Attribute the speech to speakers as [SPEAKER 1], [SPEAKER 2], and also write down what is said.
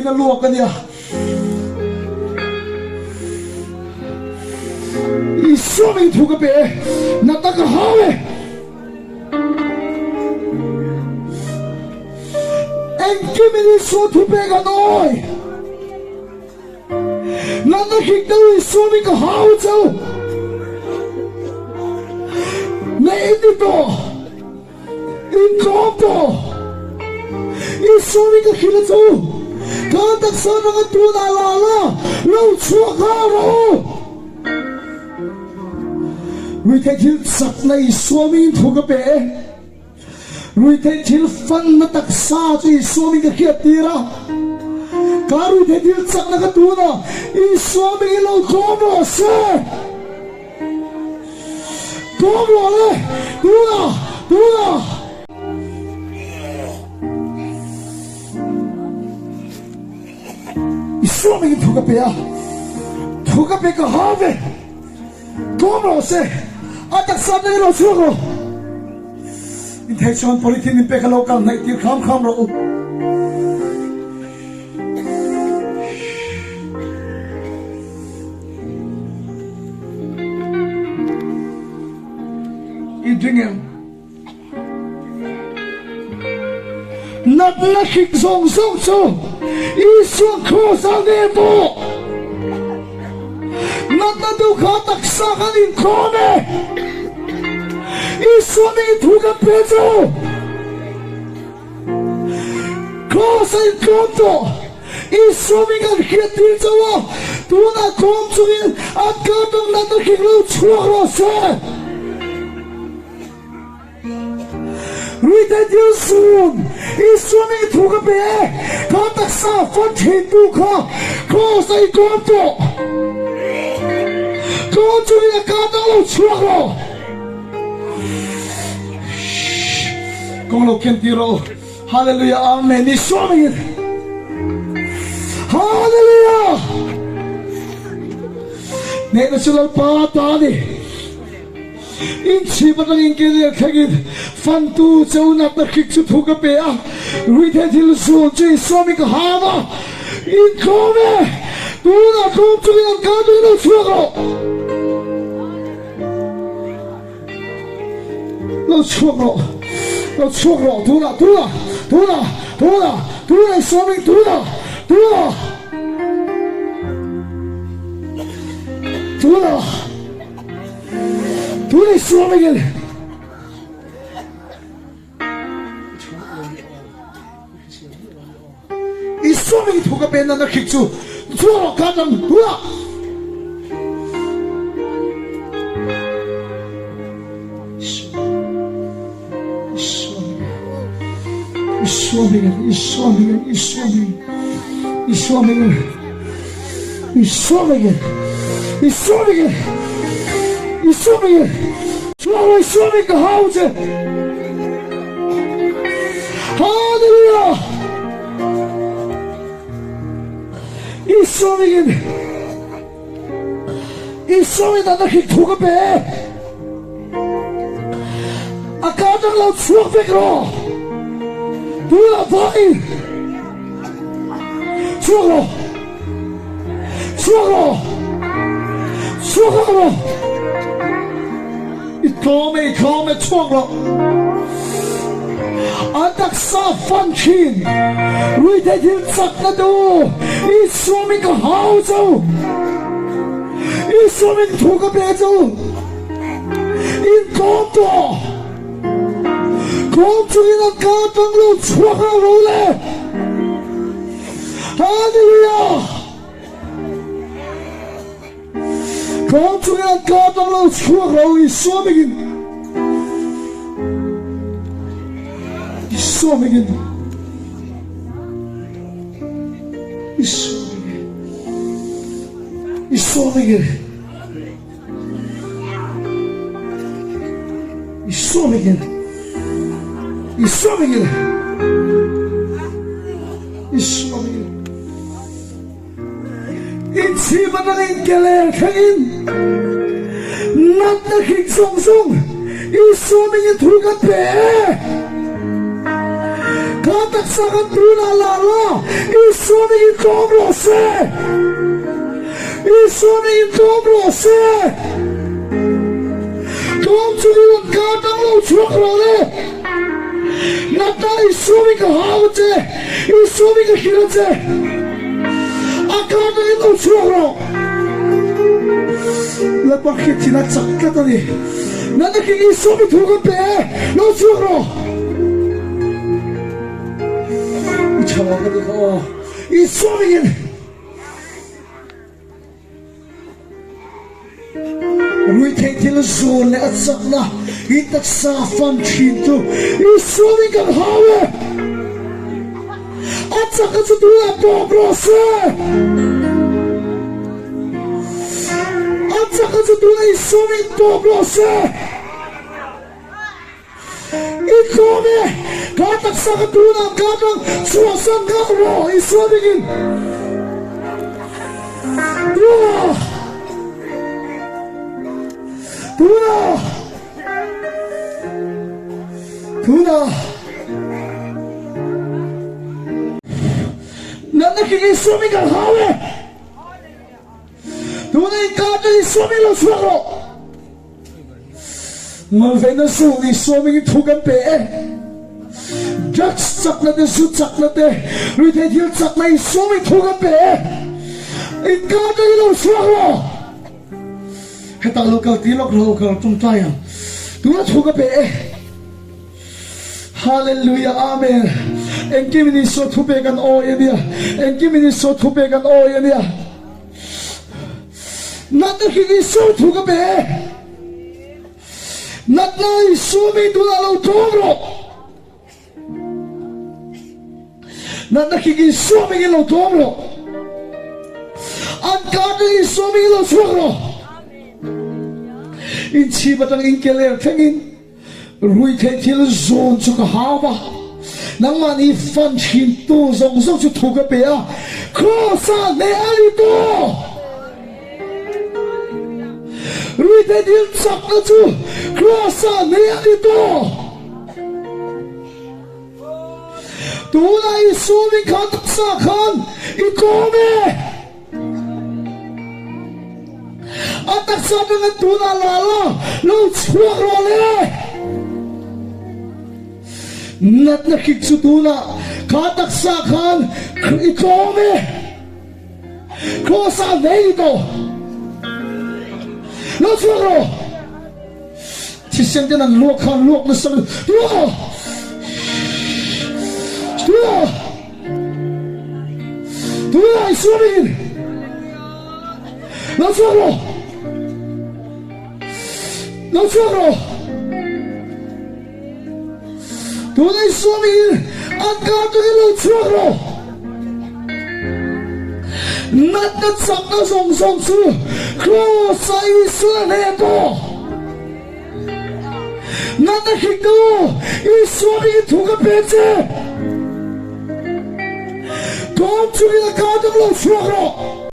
[SPEAKER 1] ka luak a nia. Isua min thu ka pe e, natna ka hau e. Engkim in Isua thu pek an awi. Natna hrik deuh Isua min ka hau che u. Neih in ni tawh. In tlawm tawh. Isua min ka hrilh a chu. Ka taksa atanga tunah la la lo chhuak nghal rawh u. Ruihtheih thil chakna Isua min thu ka pe e. Ruihtheih thil fanna taksa chu Isua min ka hriat tir a. Ka ruihtheih thil chakna ka tunah Isua min i lo tlawm rawh se. Tlawm rawh le, tunah, tunah. Isua mingin thu ka pe a, thu ka pe ka hau ve. Tlawm rawh se, a taksa atangin lo chhuak rawh. In theih chuan polythene in pek a lo kal hnaih tir kham kham rawh u. I ding em? Natna hrik zawng zawng chu Isua Kraws ah nge maw? Natna deuh kha taksa kan inkhawm e. Isua nih thu kan pe chu Kraws a intlawm tawh. Isua min kan hriat tir chauh a, tunah tlawm chungin an kar dang natna hrik lo chhuak rawh se. Ruite dil sun, Isua min thu ka pe e, ka taksa fan thin tu kha Kraws a i tlawm tawh. Tlawm chungin a kar dang lo chhuak rawh. Kawng lo ken tir rawh u. Hallelujah Amen Isua mingin Hallelujah Hnehna chu Lalpa ta a ni Inchhip atangin ke leh thlengin fantu che u natna hrik chu thu ka pe a Ruihtheih thil zun chu Isua ming ka ham a Intlawm e Tunah tlawm chungin an kal tuin lo chhuak rawh Lo chhuak rawh, lo chhuak rawh, tunah, tunah, tunah, tunah, tunah i sawming, tunah, tunah, tunah, tunah i sawming in. I sawming thu ka pen na khik chu, chhuak rawh ka dang, tunah. Isua hmingin, Isua hmingin, Isua hmingin, Isua hmingin, Isua hmingin, Isua hmingin, Isua hmingin, chhuak rawh Isua hming ka hau che. Hallelujah! Isua hmingin. Isua in a na hrik thu ka pe. A ka atang lo chhuak vek rawh. Tunah vai. Chhuak rawh. Chhuak rawh. Chhuak ang rawh. I tlawm e, i tlawm e, chhuak rawh. An taksa fan thin. Ruihtheih thil chakna tu Isua min ka hau che u. Isua min thu ka pe che u. In tlawm tawh. Tlawm chungin an ka atang lo chhuak ang ro le. Hallelujah! Tlawm chungin an ka atang lo chhuak lo Isua mingin Isua mingin Isua mingin Isua mingin Isua mingin Isua mingin Isua mingin Inchhip atangin ke ler thlengin natna hrik zawng zawng Isua mingin thu kan pe e. Ka taksa. taksa khan tunah la la, Isua nih in tlawm rawh se! Isua nih in tlawm rawh se! Tlawm chu i rawn kar dang lo chhuak rawh le! Natna Isua nih ka hau a che, Isua nih ka hrilh a che, a kar dangin lo chhuak rawh! Lalpa hriat thin a chak tlat a ni. Natna king Isua mi thu kan pe e, lo chhuak rawh! I tha lo ka ti kha aw. Isua mingin ruihtheih thil zawn leh a chakna i taksa fan thin chu Isua ming kan hau e. A chakna chu tunah tawp rawh se. A chakna chu tunah Isua ming tawp rawh se. I tlawm e, ka taksa ka tunah ka atang chhuahsan nghal rawh Isua dingin. Tunah! Tunah! Tunah! Natna king Isua min kan hau e. Tunah in ka atang Isua min lo chhuak rawh. Ngawlveina zu ni sawmingin thu kan pe e. Drugs chakna te, zu chakna te, ruihtheih thil chakna in sawming thu kan pe e. Inkar atangin lo chhuak rawh. Hetah lo kal tir lawk rawh, kal tawngtai ang. Tuna thu ka pe e. Hallelujah Amen. Engkim in Isua thu pek an awi ania. Engkim in Isua thu pek an awi ania. Natna hring Isua thu ka pe e. Natna Isua mi tunah lo tlawm rawh. Natna hring Isua mingin lo tlawm rawh. An ka atang Isua mingin lo chhuak rawh. Inchhip atang inkel er thlengin Ruihtheih thil zawn chu ka hau a, nangmahni fan thintu zawng zawng chu thu ka pe a, Kraws-ah hneh a ni tawh! Ruihtheih thil chakna chu Kraws-ah hneh a ni tawh! Tunah Isua min khan taksa khan i tlawm e! A taksa atanga tunah la la lo chhuak rawh le. Natna hrik chu tunah kha taksa khan i tlawm e. Kraws ah nei ni tawh. Lo chhuak rawh. Thisen ten an luak khan luak nasa lutuk. Tuah! Tunah Isua mingin lo chhuak rawh! Lo chhuak rawh! Tunah Isua mingin an kar tangin lo chhuak rawh! Natna chakna zawng zawng chu Kraws-ah Isua hneh tawh! Natna hringtu Isua mingin thu ka pe che. Tlawm chungin a ka dang lo chhuak rawh.